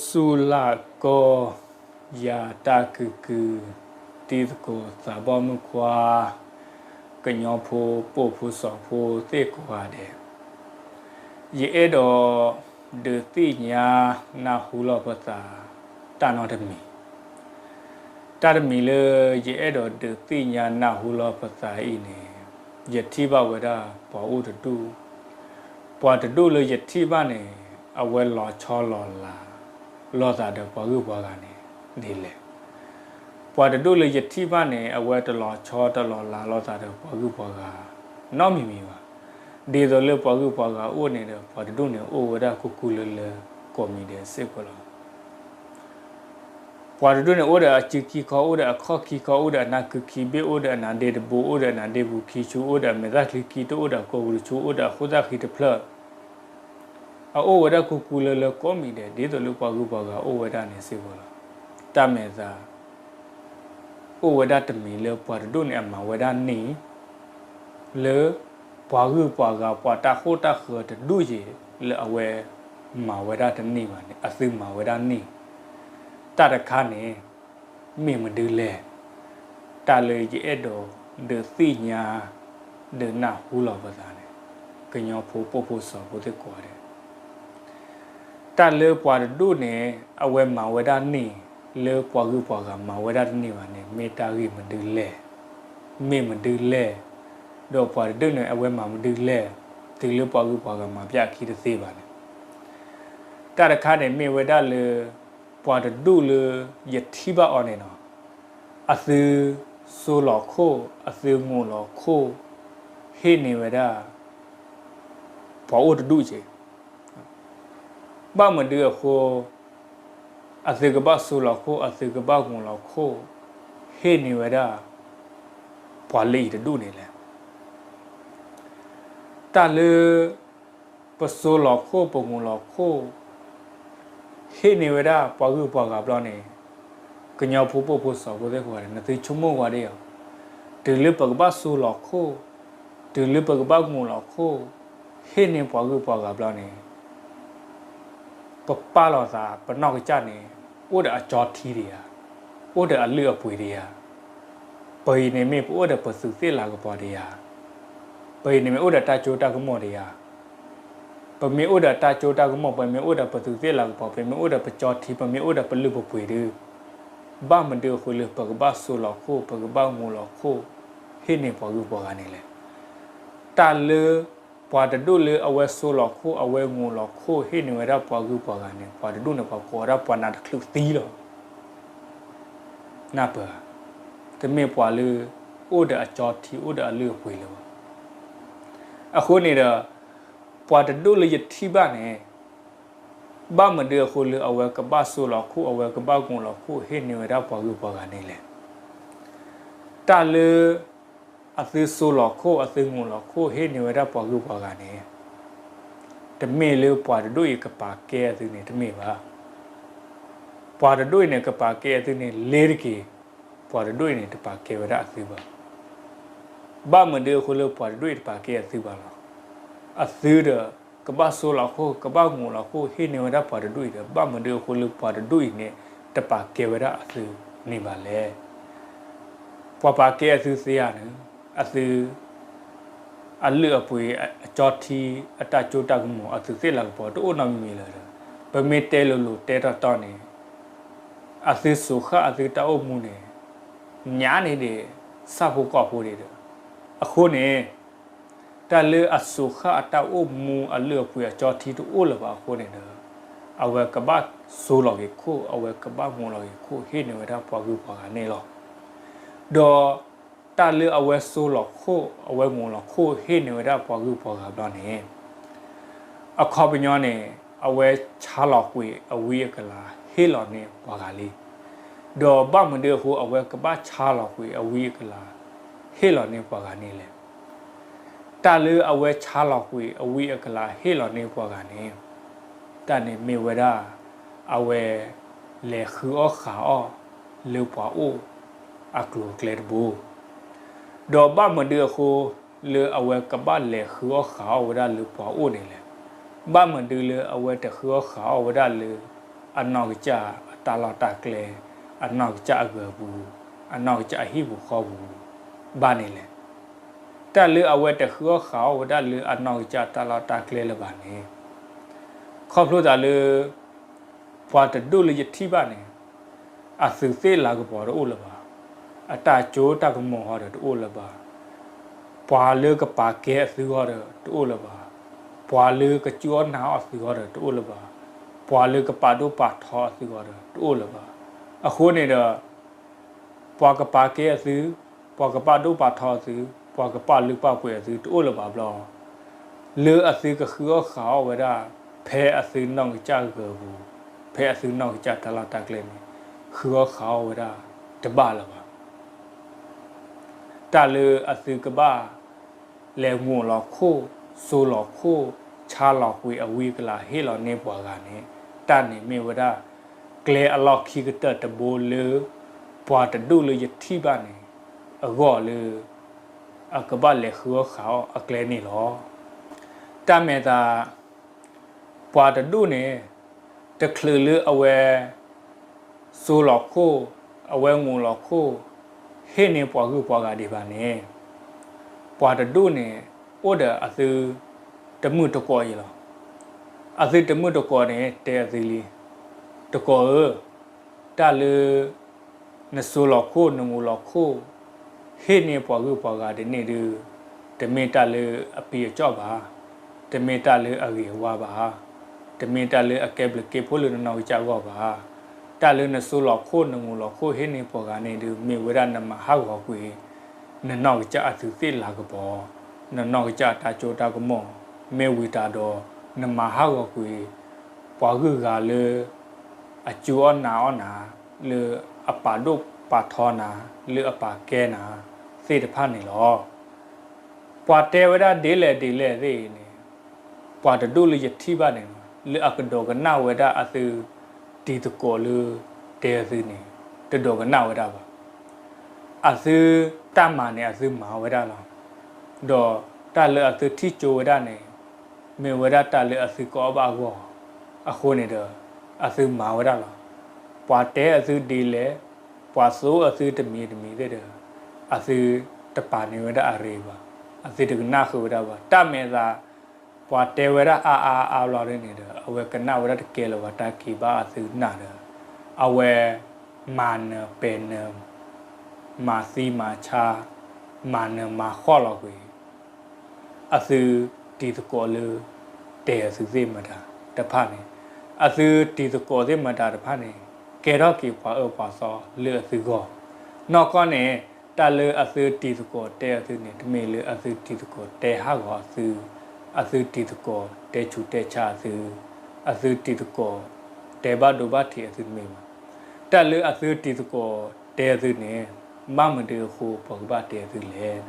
ဆူၣ်လၢ်ကီ ယၤတၢ်ကုၢ်ကုၢ် တံၤသကိးသးဘီမုၣ်ခွါ ကညီဖိပိာ်ဖိစီၤဖိသ့ၣ်ကိးဂၤဒဲး, ယအဲၣ်ဒိးဒုးသ့ၣ်ညါနၢ်ဟူလီၤပသး တၢ်နီတမံၤ, တၢ်တမံၤလၢ ယအဲၣ်ဒိးဒုးသ့ၣ်ညါနၢ်ဟူလီၤပသးအံၤန့ၣ်, ယထံၣ်ဘၣ်ဝဲဒၣ်ပှၤအိၣ်တဒူၣ်, ပှၤတဒူၣ်လၢယထံၣ်ဘၣ်န့ၣ် အဝဲလီၤဆီလီၤလး လိာ်သးဒီးပှၤဂုၤပှၤဂၤန့ၣ်ဒ်လဲၣ်. ပှၤတဒူၣ်လၢယထံၣ်ဘၣ်န့ၣ် အဝဲတလီၤဆီတလီၤလးလိာ်သးဒီးပှၤဂုၤပှၤဂၤ နီတမံၤမံၤဘၣ်. ဒ်သိးလၢပှၤဂုၤပှၤဂၤအိၣ်န့ၣ်ဒီး ပှၤတဒူၣ်န့ၣ်အိၣ်ဝဲဒၣ်ကူကူလၢလၢ ကိးမံၤဒဲးစ့ၢ်ကီးလီၤ. ပှၤတဒူၣ်န့ၣ်အိၣ်ဒီးအစုခံခီ, အိၣ်ဒီးအခီၣ်ခံခီ, အိၣ်ဒီးအနါခုခံဘ့ၣ်, အိၣ်ဒီးအနါဒ့တဘိ, အိၣ်ဒီးအနါဒ့ပူၤခံဆူ, အိၣ်ဒီးအမဲာ်သၣ်ချံခံတအိၣ်ဒီးကိးပူၤတဆူ, အိၣ်ဒီးအဃိၣ်သၣ်ဃံတဖျၢၣ်, အအိၣ်ဝဲဒၣ်ကူကူလၢလၢကိးမံၤဒဲး ဒ်သိးလၢပှၤဂုၤပှၤဂၤအိၣ်ဝဲဒၣ်န့ၣ်စ့ၢ်ကီးလီၤ. တၢ်မဲာ်သး အိၣ်ဝဲဒၣ်တမံၤလၢပှၤတဒူၣ်န့ၣ်အမၤဝဲဒၣ်န့ၢ် လၢပှၤဂုၤပှၤဂၤ ပှၤတၢ်ဟီၣ်တၢ်ဃၢၤတဒူၣ်ယဲၢ် လၢအဝဲမၤဝဲဒၣ်တန့ၢ်ဘၣ်န့ၣ် အသုမၤဝဲဒၣ်န့ၢ်, တၢ်တခါန့ၣ် မ့ၢ်မနုၤလဲၣ်. တၢ်လၢယအဲၣ်ဒိးဒုးသ့ၣ်ညါ ဒုးနၢ်ဟူလီၤပသးန့ၣ် ကညီဖိပိာ်ဖိစီၤဖိသ့ၣ်ကိးဂၤဒဲး တၢ်လၢပှၤတဒူၣ်န့ၣ် အဝဲမၤဝဲဒၣ်န့ၢ် လၢပှၤဂုၤပှၤဂၤမၤဝဲဒၣ်တန့ၢ်ဘၣ်န့ၣ် မ့ၢ်တၢ်ဂ့ၢ်မနုၤလဲၣ်. မ့ၢ်မနုၤလဲၣ်. ဒီးပှၤတဒူၣ်န့ၣ် အဝဲမၤမနုၤလဲၣ် တုၤလၢပှၤဂုၤပှၤဂၤမၤဘၣ်အခံတသ့ဘၣ်န့ၣ်, တၢ်တခါန့ၣ်မ့ၢ်ဝဲဒၣ်လၢ ပှၤတဒူၣ်လၢယထံၣ်ဘၣ်အီၤန့ၣ်နီၤ, အသုစိလီၤခိၣ် အသုငိးလီၤခိၣ် ဟ့ၣ်န့ၢ်ဝဲဒၣ် ပှၤအိၣ်တဒူၣ်က့ၤ ဘၣ်မနုၤအဃိ အသုကဘၣ်စိလီၤခိၣ် အသုကဘၣ်ငိးလီၤခိၣ် ဟ့ၣ်န့ၢ်ဝဲဒၣ် ပှၤလၢအံၤတဒူၣ်န့ၣ်လဲၣ်. တၢ်လၢ ပစိလီၤခိၣ် ပငိးလီၤခိၣ် ဟ့ၣ်န့ၢ်ဝဲဒၣ်ပှၤဂုၤပှၤဂၤဘျီန့ၣ်, ကညီဖိပိာ်ဖိစီၤဖိသ့ၣ်ကိးဂၤန့ၣ် နသုဆိကမိၣ်ကွၢ်ဒ်အံၤ, တုၤလၢပကဘၣ်စိလီၤခိၣ်, တုၤလၢပကဘၣ်ငိးလီၤခိၣ် ဟ့ၣ်န့ၢ်ပှၤဂုၤပှၤဂၤဘျီန့ၣ် ပပာ်လီၤသး ပနီၢ်ကစၢ်န့ၣ် အိၣ်ဒီးအကၠီထံတယၤ, အိၣ်ဒီးအလုၢ်အပှ့ၤတယၤ, ပအံၤန့ၣ်မ့ၢ်ပအိၣ်ဒီးပသုးသ့ၣ်လၤကပီၤတယၤ, ပအံၤန့ၣ်မ့ၢ်အိၣ်ဒီးတၢ်စိတၢ်ကမီၤတယၤ, ပမ့ၢ်အိၣ်ဒီးတၢ်စိတၢ်ကမီၤ, ပမ့ၢ်အိၣ်ဒီးပသုးသ့ၣ်လၤကပီၤ, ပမ့ၢ်အိၣ်ဒီးပကၠီထံ, ပမ့ၢ်အိၣ်ဒီးပလုၢ်ပပှ့ၤဒီး, ဘၣ်မနုၤအဃိလၢပကဘၣ်စိလီၤခိၣ်, ပကဘၣ်ငိးလီၤခိၣ် ဟ့ၣ်န့ၢ်ပှၤဂုၤပှၤဂၤန့ၣ်လဲၣ်. တၢ်လၢ ပှၤတဒူၣ်လၢအဝဲစိလီၤခိၣ် အဝဲငိးလီၤခိၣ် ဟ့ၣ်န့ၢ်ဝဲဒၣ်ပှၤဂုၤပှၤဂၤန့ၣ် ပှၤတဒူၣ်န့ၣ် ပှၤကိးဝဲဒၣ်ပှၤနးတချုးသံလီၤ. နၢ်ပၢၢ်ဧါ, တမ့ၢ်ပှၤလၢ အိၣ်ဒီးအကၠီထံ အိၣ်ဒီးအလုၢ်အပှ့ၤလၢၤဘၣ်. အဃိန့ၣ်ဒီး ပှၤတဒူၣ်လၢယထံၣ်ဘၣ်န့ၣ် ဘၣ်မနုၤအဃိလၢအဝဲကဘၣ်စိလီၤခိၣ် အဝဲကဘၣ်ငိးလီၤခိၣ် ဟ့ၣ်န့ၢ်ဝဲဒၣ်ပှၤဂုၤပှၤဂၤန့ၣ်လဲၣ်. တၢ်လၢ အသုစိလီၤခိၣ် အသုငိးလီၤခိၣ် ဟ့ၣ်န့ၢ်ဝဲဒၣ်ပှၤဂုၤပှၤဂၤန့ၣ် တမ့ၢ်လၢပှၤတဒူၣ်အံၤကပာ်ကဲအသုန့ၣ်တမ့ၢ်ဘၣ်. ပှၤတဒူၣ်အံၤန့ၣ် ကပာ်ကဲအသုန့ၣ် လ့ၤတက့ၢ်. ပှၤတဒူၣ်အံၤန့ၣ် တပာ်ကဲဝဲဒၣ်အသုဘၣ်. ဘၣ်မနုၤအဃိလၢပှၤတဒူၣ်အံၤတပာ်ကဲအသုဘၣ်လီၤ. အသုဒီး ကဘၣ်စိလီၤခိၣ် ကဘၣ်ငိးလီၤခိၣ် ဟ့ၣ်န့ၢ်ဝဲဒၣ်ပှၤတဒူၣ်အံၤဒီး ဘၣ်မနုၤအဃိလၢပှၤတဒူၣ်အံၤန့ၣ် တပာ်ကဲဝဲဒၣ်အသုန့ၣ်ဘၣ်လဲၣ်. ပှၤပာ်ကဲအသုသ့ဧါန့ၣ် အသု အလုၢ်အပှ့ၤ အကၠီထံ အတၢ်စိတၢ်ကမီၤ အသုးသ့ၣ်လၤကပီၤ တအိၣ်နီတမံၤမံၤလၢၤဒီး ပမ့ၢ်တဲလိၤလိၤတဲတီတီန့ၣ် အသုစိၤဃၣ်အသုတၢ်အိၣ်မူန့ၣ် ညါန့ၣ်ဒံး ဆၣ်ဖိကီၢ်ဖိဒံးဒီး အဃိန့ၣ် တၢ်လၢအစိၤဃၣ်အတၢ်အိၣ်မူအလုၢ်အပှ့ၤအကၠီထံတအိၣ်လၢၤဘၣ်အဃိန့ၣ်ဒီး အဝဲကဘၣ်စိလီၤက့ၤခိၣ် အဝဲကဘၣ်ငိးလီၤက့ၤခိၣ် ဟ့ၣ်န့ၢ်ဝဲဒၣ်ပှၤဂုၤပှၤဂၤန့ၣ်လီၤ. ဒီးတၢ်လၢအဝဲစိလီၤခိၣ် အဝဲငိးလီၤခိၣ် ဟ့ၣ်န့ၢ်ဝဲဒၣ်ပှၤဂုၤပှၤဂၤဘျီန့ၣ် အခီပညီန့ၣ် အဝဲဆါလီၤကွံာ်အဝံအကလၤ ဟ့ၣ်လီၤန့ၢ်ပှၤဂၤလံ. ဒီးဘၣ်မနုၤအဃိ အဝဲကဘၣ်ဆါလီၤကွံာ်အဝံအကလၤ ဟ့ၣ်လီၤန့ၢ်ပှၤဂၤန့ၣ်လဲၣ်. တၢ်လၢအဝဲဆါလီၤကွံာ်အဝံအကလၤ ဟ့ၣ်လီၤန့ၢ်ပှၤဂၤန့ၣ် တၢ်န့ၣ်မ့ၢ်ဝဲဒၣ် အဝဲ လဲၤဃုအီၣ်ဃုအီၣ် လၢပှၤအိၣ်အကျိၤအကျဲတဘိ ဒီးဘၣ်မနုၤအဃိ လၢအဝဲကဘၣ်လဲၤဃုအီၣ်ဃုအီၣ်ဝဲဒၣ်လၢပှၤအိၣ်န့ၣ်လဲၣ်. ဘၣ်မနုၤလၢအဝဲတဃုအီၣ်ဃုအီၣ်ဝဲဒၣ်လၢ အနီၢ်ကစၢ်အတၢ်လီၢ်တၢ်ကျဲ, အနီၢ်ကစၢ်အဂၢၤပူၤ, အနီၢ်ကစၢ်အဟံၣ်ပူၤဃီပူၤဘၣ်န့ၣ်လဲၣ်. တၢ်လၢအဝဲတဃုအီၣ်ဃးအီၣ်ဝဲဒၣ်လၢအနီၢ်ကစၢ်တၢ်လီၢ်တၢ်ကျဲလၢၤဘၣ်န့ၣ်, ခီဖျိသးလၢ ပှၤတဒူၣ်လၢယထံၣ်ဘၣ်န့ၣ် အသုးသ့ၣ်လၤကပီၤတအိၣ်လၢၤဘၣ်, အတၢ်စိတၢ်ကမီၤဟီဒီးတအိၣ်လၢၤဘၣ်, ပှၤလၢကပာ်ကဲအသုးဟီဒီးတအိၣ်လၢၤဘၣ်, ပှၤလၢကစူၢ်အီၣ်နာ်အီၣ်သုးဟီဒီးတအိၣ်လၢၤဘၣ်, ပှၤလၢကပာ်ဒိၣ်ပာ်ထီအသုးဟီဒီးတအိၣ်လၢၤဘၣ်. အဃိန့ၣ်ဒီး ပှၤကပာ်ကဲအသုး, ပှၤကပာ်ဒိၣ်ပာ်ထီအသုး, ပှၤကပာ်လုၢ်ပာ်ပှ့ၤအသုးတအိၣ်လၢၤဘၣ်ဘျီ, လၢအသုးကဃုအီၣ်ဃးအီၣ်ဝဲဒၣ် ဖဲအသုးနီၢ်ကစၢ်ဂၢၤပူၤ, ဖဲအသုးနီၢ်ကစၢ်တၢ်လီၢ်တၢ်ကျဲန့ၣ် ဃုအီၣ်ဃးအီၣ်ဝဲဒၣ်တဘၣ်လၢၤဘၣ်. တၢ်လၢအသုးကဘၣ် လဲၤငိၢ်လီၤခိၣ်, စိလီၤခိၣ်, ဆါလီၤကွံာ်အဝံအကလၤဟ့ၣ်လီၤန့ၢ်ပှၤဂၤန့ၣ်, တၢ်န့ၣ်မ့ၢ်ဝဲဒၣ် ကျဲအလီၢ်ခံကတၢၢ်တဘိလၢ ပှၤတဒူၣ်လၢယထံၣ်ဘၣ်န့ၣ် အဂီၢ်လၢ အကဘၣ်လဲၤဃုအီၣ်ဃးအီၣ်အကျဲန့ၣ်လီၤ. တၢ်မဲာ်သး ပှၤတဒူၣ်န့ၣ် တချုးလၢအဝဲ စိလီၤခိၣ်, အဝဲငိၢ်လီၤခိၣ်, ဟ့ၣ်န့ၢ်ပှၤဂုၤပှၤဂၤဒံးဘၣ်န့ၣ်, ပှၤတဒူၣ်န့ၣ် အိၣ်ဒီးအသုတမုာ်တကိးအံၤလီၤ. အသုတမုာ်တကိးန့ၣ် တဲအသုလံ, တကိးဧၢ, တၢ်လၢ နစိလီၤခိၣ် နငိၢ်လီၤခိၣ် ဟ့ၣ်န့ၢ်ပှၤဂုၤပှၤဂၤဒ်န့ၣ်ဒုး တမ့ၢ်တၢ်လၢအပျံၤအကၠီၣ်ဘၣ်, တမ့ၢ်တၢ်လၢအဂ့ၤအဝါဘၣ်, တမ့ၢ်တၢ်လၢအကဲဘျုးကဲဖှိၣ်လၢနနီၢ်ကစၢ်အဂီၢ်ဘၣ်. တၢ်လၢနစိလီၤခိၣ် နငိၢ်လီၤခိၣ်ဟ့ၣ်န့ၢ်ပှၤဂၤန့ၣ်ဒုး မ့ၢ်ဝဲဒၣ်နမၤဟးဂီၤကွံာ် နနီၢ်ကစၢ်အသုးသ့ၣ်လၤကပီၤ, နနီၢ်ကစၢ်အတၢ်စိတၢ်ကမီၤ, မ့ၢ်ဝံၤတၢ်ဒီး နမၤဟးဂီၤကွံာ် ပှၤဂုၤဂၤလၢ အစူၢ်အီၣ်နာ်အီၣ်နၤ, လၢအပာ်ဒိၣ်ပာ်ထီနၤ, လၢအပာ်ကဲနၤသ့ၣ်တဖၣ်န့ၣ်လီၤ. ပှၤတဲဝဲဒၣ်ဒ်လဲၣ်ဒ်လဲၣ်သ့ၣ်အံၤန့ၣ်, ပှၤတဒူၣ်လၢယထံၣ်ဘၣ်န့ၣ် လၢအကဒိးကနၣ်ဝဲဒၣ်အသုတံၤသကိးလၢတဲအသုန့ၣ် တဒိးကနၣ်ဝဲဒၣ်ဘၣ်. အသုတၢ်မၤန့ၣ် အသုမၤဝဲဒၣ်လီၤ. ဒီးတၢ်လၢအသုထံၣ်ကၠိဝဲဒၣ်န့ၣ် မ့ၢ်ဝဲဒၣ်တၢ်လၢအသုကအီၣ်ဘၣ်အဂီၢ်, အဃိန့ၣ်ဒီး အသုမၤဝဲဒၣ်လီၤ. ပှၤတဲအသုဒ်လဲၣ်, ပှၤသိအသုတမံၤတမံၤသ့ၣ်ဒီး အသုတပာ်န့ၢ်ဝဲဒၣ်အရ့ဘၣ်, အသုတကနၣ်ဃုာ်ဝဲဒၣ်ဘၣ်. တၢ်မဲာ်သး ပှၤတဲဝဲဒၣ်အါအါအါဘျီဒ်န့ၣ်ဒီး အဝဲကနၣ်ဝဲဒၣ်တကဲလၢၤဘၣ် တၢ်က့ၤဘၣ်အသုနၢ်ဒီး အဝဲမၤနၢၤပဲာ်နၢၤ မၤသံမၤဆါ မၤနၢၤမၤဃီၣ်လီၤကွံာ် အသုတံၤသကိးလၢ တဲအသုသ့ၣ်မတၤတဖၣ်န့ၣ်, အသုတံၤသကိးသ့ၣ်မတၤတဖၣ်န့ၣ် ကဲထီၣ်က့ၤပှၤအၢပှၤသီလၢအသုဂီၢ်. နီၢ်ကီၢ်န့ၣ် တၢ်လၢအသုတံၤသကိးတဲအသုန့ၣ် တမ့ၢ်လၢအသုတံၤသကိးတဲဟးဂီၤအသု, အသုတံၤသကိးတဲဆူးတဲဆါအသု, အသုတံၤသကိးတဲဘၣ်ဒိဘၣ်ထံးအသုတမ့ၢ်ဘၣ်. တၢ်လၢအသုတံၤသကိးတဲအသုန့ၣ် ဘၣ်မနုၤအဃိပှၤကဘၣ်တဲအသုလဲၣ်.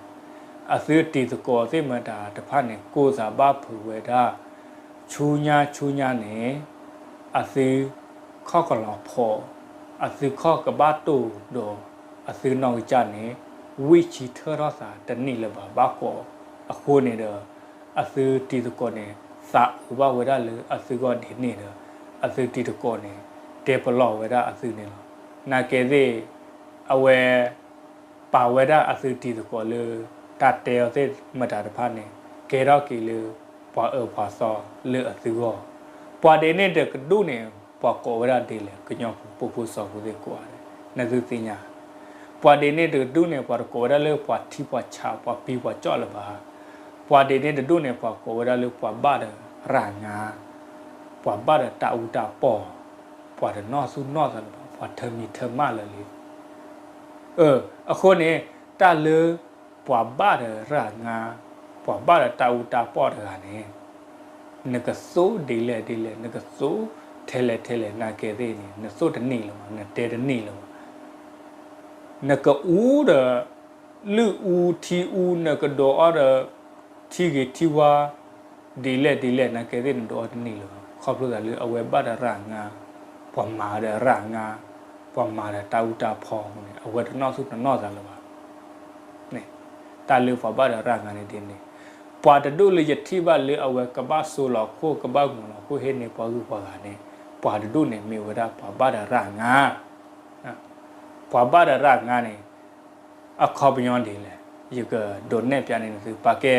အသုတံၤသကိးသ့ၣ်မတၤတဖၣ်န့ၣ် ကိးသးဘၣ်ဖုးဝဲဒၣ် ဆူညါဆူညါန့ၣ် အသုခီၣ်ကလီၤဖီး, အသုခီၣ်ကဘၣ်တိၢ်ဒီး အသုနီၢ်ကစၢ်န့ၣ် ဝံၢ်ဆံထၢၣ်ထီၣ်သးတန့ၢ်လၢၤဘၣ်ဘၣ်ကီး. အဃိန့ၣ်ဒီး အသုတံၤသကိးန့ၣ် သးအုးဘၣ်ဝဲဒၣ်လၢအသုဂီၢ်ဒ်န့ၣ်ဒီး အသုတံၤသကိးန့ၣ် တဲပလီၢ်ဝဲဒၣ်အသုန့ၣ်လီၤ. နာ်ကဲသ့ၣ် အဝဲ ပာ်ဝဲဒၣ်အသုတံၤသကိးလၢ တၢ်တဲအီၤသ့ၣ်မတၤတဖၣ်န့ၣ် ကဲထီၣ်က့ၤလၢ ပှၤအၢပှၤသီလၢအသုဂီၢ်. ပှၤဒ်န့ၣ်တကဒူၣ်န့ၣ် ပှၤကိးဝဲဒၣ်ဒ်လဲၣ် ကညီဖိဖိစီဖိသ့ၣ်ကိးဂၤဒဲး နသုသ့ၣ်ညါ. ပှၤဒ်န့ၣ်တကဒူၣ်န့ၣ် ပှၤတကိးဝဲဒၣ်လၢပှၤထံပှၤဆး ပှၤပံပှၤကၠီၣ်လၢၤဘၣ်. ပှၤဒ်န့ၣ်တဒူၣ်န့ၣ် ပှၤကိးဝဲဒၣ်လၢပှၤဘၣ်ဒီးရၣ်ငါ, ပှၤဘၣ်ဒီးတၢ်အူတၢ်ပီၢ်, ပှၤတနီၢ်သူၣ်နီၢ်သးလၢၤဘၣ်, ပှၤထၢမံၤထၢမၢ်လၢာ်လံ. အၢ အဃိန့ၣ် တၢ်လၢ ပှၤဘၣ်ဒီးရၣ်ငါ, ပှၤဘၣ်ဒီးတၢ်အူတၢ်ပီၢ်တဂၤန့ၣ် နကသိၣ်ဒ်လဲၣ်ဒ်လဲၣ် နကသိၣ်ထဲလဲၣ်ထဲလဲၣ်နာ်ကဲသ့ၣ်န့ၣ် နသိၣ်တန့ၢ်လၢၤဘၣ် နတဲတန့ၢ်လၢၤဘၣ်. နကအူဒီး လုၢ်အူထံအူ နကဒိးအီဒီး ထံဂ့ၤထံဝါ ဒ်လဲၣ်ဒ်လဲၣ်နာ်ကဲသ့ၣ် နဒိးအီတန့ၢ်လၢၤဘၣ်. ခီဖျိသးလၢအဝဲဘၣ်ဒီးရၣ်ငါ, ပှၤမၤဒီးရၣ်ငါ, ပှၤမၤဒီးတၢ်အူတၢ်ပီၢ်အဃိန့ၣ် အဝဲတနီၢ်သူၣ်တနီၢ်သးလၢၤဘၣ်. တၢ်လၢပှၤဘၣ်ဒီးရၣ်ငါန့ၣ်ဒ်န့ၣ်, ပှၤတဒူၣ်လၢယထံၣ်ဘၣ်လၢအဝဲကဘၣ်စိလီၤခိၣ် ကဘၣ်မူၤလီၤခိၣ်ဟ့ၣ်န့ၢ်ပှၤဂုၤပှၤဂၤန့ၣ် ပှၤတဒူၣ်န့ၣ် မ့ၢ်ဝဲဒၣ်ပှၤဘၣ်ဒီးရၣ်ငါ, ပှၤဘၣ်ဒီးရၣ်ငါန့ၣ် အခီပညီဒ်လဲၣ်, ယကဒုးနဲၣ်ပျးန့ၢ်သု ပာ်ကဲ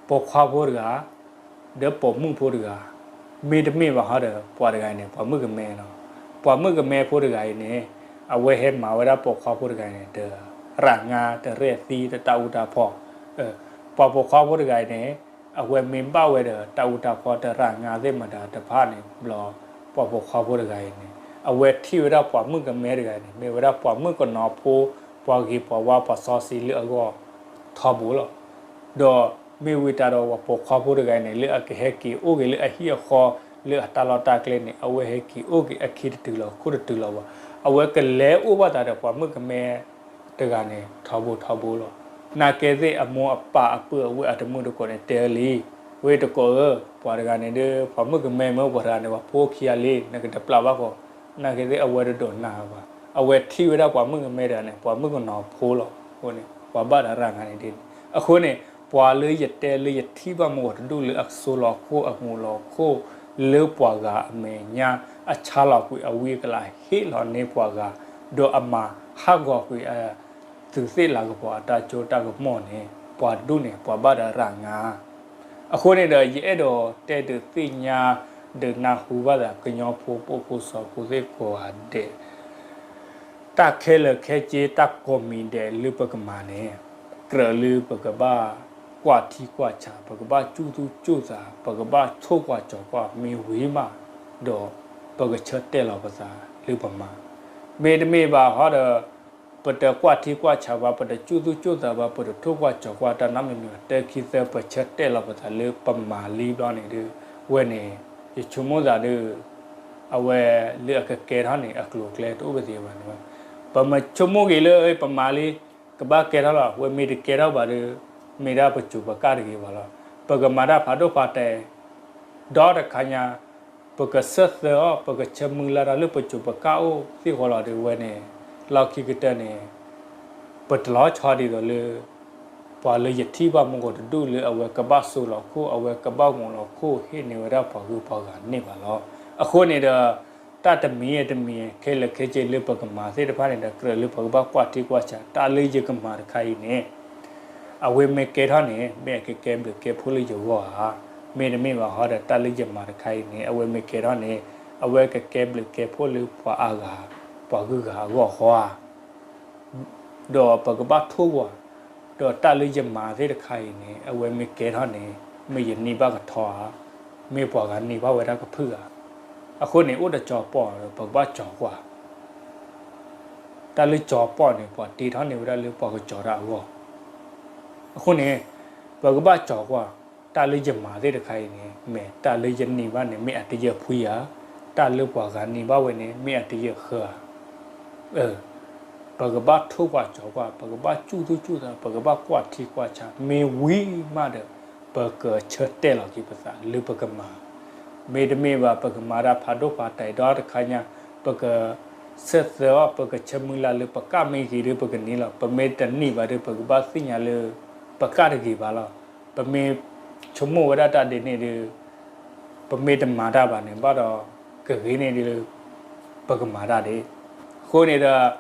ပိာ်ခွါဖိတဂၤ ဒီးပိာ်မုၣ်ဖိတဂၤ, မ့တမ့ၢ်ဘၣ်ဟီဒီး ပှၤတဂၤအံၤန့ၣ် ပှၤမုၣ်ကမဲလီၤ. ပှၤမုၣ်ကမဲဖိတဂၤအံၤန့ၣ် အဝဲဟဲမၤဝဲဒၣ်ပိာ်ခွါဖိတဂၤအံၤန့ၣ် တရၣ်ငါ တရဲၣ်သံ တတၢ်အူတၢ်ဖီ, ပှၤပိာ်ခွါဖိတဂၤအံၤန့ၣ် အဝဲမ့ၢ်ဘၣ်ဝဲဒီးတၢ်အူတၢ်ဖီ တရၣ်ငါသ့ၣ်မတၤတဖၣ်န့ၣ်ဘျီ ပှၤပိာ်ခွါဖိတဂၤအံၤန့ၣ် အဝဲထံၣ်ဝဲဒၣ်ပှၤမုၣ်ကမဲတဂၤအံၤန့ၣ် မ့ၢ်ဝဲဒၣ်ပှၤမုၣ်ကနီၤဖိ ပှၤဂ့ၤပှၤဝါ ပှၤစီဆှံလၢအဂီၢ်ထီဘိလီၤ. ဒီးမ့ၢ်ဝံၤတၢ်ဒီး ပှၤပိာ်ခွါဖိတဂၤအံၤန့ၣ် လၢအကဟဲက့ၤအိၣ်က့ၤလၢအဟံၣ်အဃီ လၢအတၢ်လီၢ်တၢ်ကျဲန့ၣ် အဝဲဟဲက့ၤအိၣ်က့ၤအခံတတုၤလီၤ ခိၣ်တတုၤလီၤဘၣ်. အဝဲကလဲၤအိၣ်ဘၣ်သးဒီးပှၤမုၣ်ကမဲတဂၤန့ၣ် ထီဘိထီဘိလီၤ. နာ်ကဲသ့ၣ်အမိၢ်အပၢ်အပုၢ်အဝဲၢ်အတမုာ်တကိးန့ၣ် တဲလံ, ဝဲတကိးဧၢ, ပှၤတဂၤန့ၣ်ဒီး ပှၤမုၣ်ကမဲမ့ၢ်ပှၤတဂၤန့ၣ် ပှၤဖိခံဂၤလံ နကတပျၢ်ဘၣ်ဃီ, နာ်ကဲသ့ၣ်အဝဲတဒိးနၢ်ဘၣ်. အဝဲထံၣ်ဝဲဒၣ်ပှၤမုၣ်ကမဲတဂၤန့ၣ် ပှၤမုၣ်ကနီၤဖိလီၤ. အဃိန့ၣ် ပှၤဘၣ်ဒီးရၣ်ငါန့ၣ်ဒ်န့ၣ်. အဃိန့ၣ် ပှၤလၢယတဲလၢယထံၣ်ဘၣ်မုၢ်ဂီၤတဒူၣ်လၢအစိလီၤခိၣ်အမူးလီၤခိၣ် လၢပှၤဂၤအမဲာ်ညါ အဆါလီၤကွံာ်အဝံအကလး ဟ့ၣ်လီၤန့ၢ်ပှၤဂၤ ဒီးအမၤဟးဂီၤကွံာ်အ သုးသ့ၣ်လၤကပီၤအတၢ်စိတၢ်ကမီၤန့ၣ် ပှၤတဒူၣ်န့ၣ် ပှၤဘၣ်ဒီးရၣ်ငါ. အဃိန့ၣ်ဒီး ယအဲၣ်ဒိးတဲဒုးသ့ၣ်ညါ ဒုးနၢ်ဟူဘၣ်သး ကညီဖိပိာ်ဖိစီၤဖိသ့ၣ်ကိးဂၤဒဲး တၢ်ခဲလၢာ်ခဲဆ့ တၢ်ကိးမံၤဒဲးလၢပကမၤန့ၣ် ကြၢးလၢပကဘၣ်ကွၢ်ထံကွၢ်ဆး ပကဘၣ်စူၢ်သူၣ်စူၢ်သး ပကဘၣ်ထိၣ်ကွၢ်ကၠီၤကွၢ် မ့ၢ်ဝံၤမး ဒီးပကဆၢတဲာ်လီၤပသးလၢပမၤ, မ့တမ့ၢ်ဘၣ်ဟီဒီး ပတကွၢ်ထံကွၢ်ဆးဘၣ် ပတစူၢ်သူၣ်စူၢ်သးဘၣ် ပတထိၣ်ကွၢ်ကၠီၤကွၢ်တၢ်နီတမံၤမံၤ တၢ်ခံသၢ ပဆၢတဲာ်လီၤပသးလၢပမၤလံဘျီန့ၣ်ဒီး ဝဲန့ၣ် ယဆိကမိၣ်သးဒီး အဝဲလၢအကကဲထီၣ်န့ၣ် အကျိၤအကျဲတအိၣ်ပသ့ဘၣ်န့ၣ်, ပမ့ၢ်ဆိကမိၣ်က့ၤလၢပမၤလံ ကဘၣ်ကဲထီၣ်လီၤ, ဝဲမ့ၢ်တကဲထီၣ်ဘၣ်ဒီး မ့ၢ်ဒၣ်ပစိၤပကၢ်တဂ့ၤဘၣ်လီၤ. ပကမၤတၢ်ဖးဒိၣ်ဖးတဲာ် ဒီတခါညါ ပကဆၢသၢအီၤ ပကဆၢမုၢ်လၢ်တၢ်လၢပစိၤပကၢ်အိၣ်သ့ၣ်ဃီလီၤဒီး ဝဲန့ၣ် လီၢ်ခံကတၢၢ်န့ၣ် ပတလီၤဆီဒ်သိးလၢ ပှၤလၢယထံၣ်ဘၣ်မုၢ်ဂီၤတဒူၣ်လၢအဝဲကဘၣ်စိလီၤခိၣ် အဝဲကဘၣ်မူးလီၤခိၣ် ဟ့ၣ်န့ၢ်ဝဲဒၣ်ပှၤဂုၤပှၤဂၤန့ၣ်ဘၣ်လီၤ. အဃိန့ၣ်ဒီး တၢ်တမံၤတမံၤ ခဲလၢာ်ခဲဆ့လၢပကမၤသ့ၣ်တဖၣ်န့ၣ်ဒီး ကြၢးလၢပကဘၣ်ကွၢ်ထံကွၢ်ဆး တၢ်လၢယကမၤတခါအံၤန့ၣ် အဝဲမ့ၢ်ကဲထီၣ်န့ၣ် မ့ၢ်အကကဲဘျုးကဲဖှိၣ်လၢယဂီၢ်ဧါ, မ့တမ့ၢ်ဘၣ်ဟီဒီး တၢ်လၢယမၤတခါအံၤန့ၣ် အဝဲမ့ၢ်ကဲထီၣ်န့ၣ် အဝဲကကဲဘျုးကဲဖှိၣ်လၢပှၤအါဂၤ ပှၤဂုၤဂၤအဂီၢ်ဃီဧါ ဒီးပကဘၣ်ထိၣ်ကွၢ်, ဒီးတၢ်လၢယမၤသ့ၣ်တခါအံၤန့ၣ် အဝဲမ့ၢ်ကဲထီၣ်န့ၣ် မ့ၢ်ယန့ၢ်ဘၣ်ကထီဧါ, မ့ၢ်ပှၤဂၤန့ၢ်ဘၣ်ဝဲဒၣ်ကဖုၣ်ဧါ. အဃိန့ၣ် အိၣ်ဒီးကၠီၤပီၣ်ဒီး ပကဘၣ်ကၠီၤကွၢ် တၢ်လၢကၠီၤပီၣ်န့ၣ် ပှၤတ့ထီၣ်န့ၢ်ဝဲဒၣ်လၢပှၤကကၠီၤတၢ်အဂီၢ်, အဃိန့ၣ် ပကဘၣ်ကၠီၤကွၢ်, တၢ်လၢယမၤသ့ၣ်တခါအံၤန့ၣ် မ့ၢ်တၢ်လၢယန့ၢ်ဘၣ်န့ၣ် မ့ၢ်အတယၢၢ်ဖှံဧါ, တၢ်လၢပှၤဂၤန့ၢ်ဘၣ်ဝဲန့ၣ် မ့ၢ်အတယၢၢ်ဃၢဧါ. ပကဘၣ်ထိၣ်ကွၢ်ကၠီၤကွၢ်, ပကဘၣ်စူၢ်သူၣ်စူၢ်သး, ပကဘၣ်ကွၢ်ထံကွၢ်ဆး, မ့ၢ်ဝံၤမးဒီး ပကဆၢတဲာ်လီၤက့ၤပသးလၢပကမၤ, မ့တမ့ၢ်ဘၣ် ပကမၤတၢ်ဖးဒိၣ်ဖးတဲာ်ဒီတခါညါ, ပကဆၢသၢအီၤ, ပကဆၢမုၢ်လၢ်လၢပကၢ်မ့ၢ်ဂ့ၤဒီး ပကန့ၢ်လီၤ. ပမ့ၢ်တန့ၢ်ဘၣ်ဒီး ပကဘၣ်သ့ၣ်ညါလၢ ပကၢ်တဂ့ၤဘၣ်လီၤ. ပမ့ၢ်ဆိကမိၣ်ဝဲဒၣ်တၢ်ဒ်န့ၣ်ဒီး ပမ့ၢ်တမၤတၢ်ဘၣ်န့ၣ် ဘၣ်ဒီးကဂ့ၤန့ၢ်ဒ်လၢ ပကမၤတၢ်ဒ်, အဃိန့ၣ်ဒီး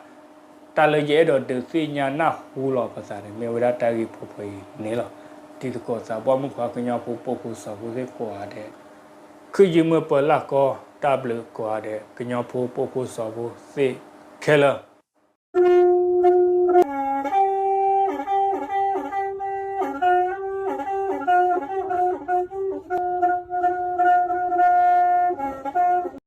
တၢ်လၢယအဲၣ်ဒိးဒုးသ့ၣ်ညါနၢ်ဟူလီၤပသးန့ၣ် မ့ၢ်ဝဲဒၣ်တၢ်ဂ့ၢ်ဖှိၣ်ဖှိၣ်အံၤန့ၣ်လီၤ. တံၤသကိးသးပှၢ်မုၣ်ခွါ ကညီဖိပိာ်ဖိစီၤဖိသ့ၣ်ကိးဂၤဒဲး, ခုၣ်ယုၢ်မုၢ်ပၢၤလၢ်ကီ တၢ်ဘျုးကိးဂၤဒဲး ကညီဖိပိာ်ဖိစီၤဖိသ့ၣ်ခဲလၢာ်.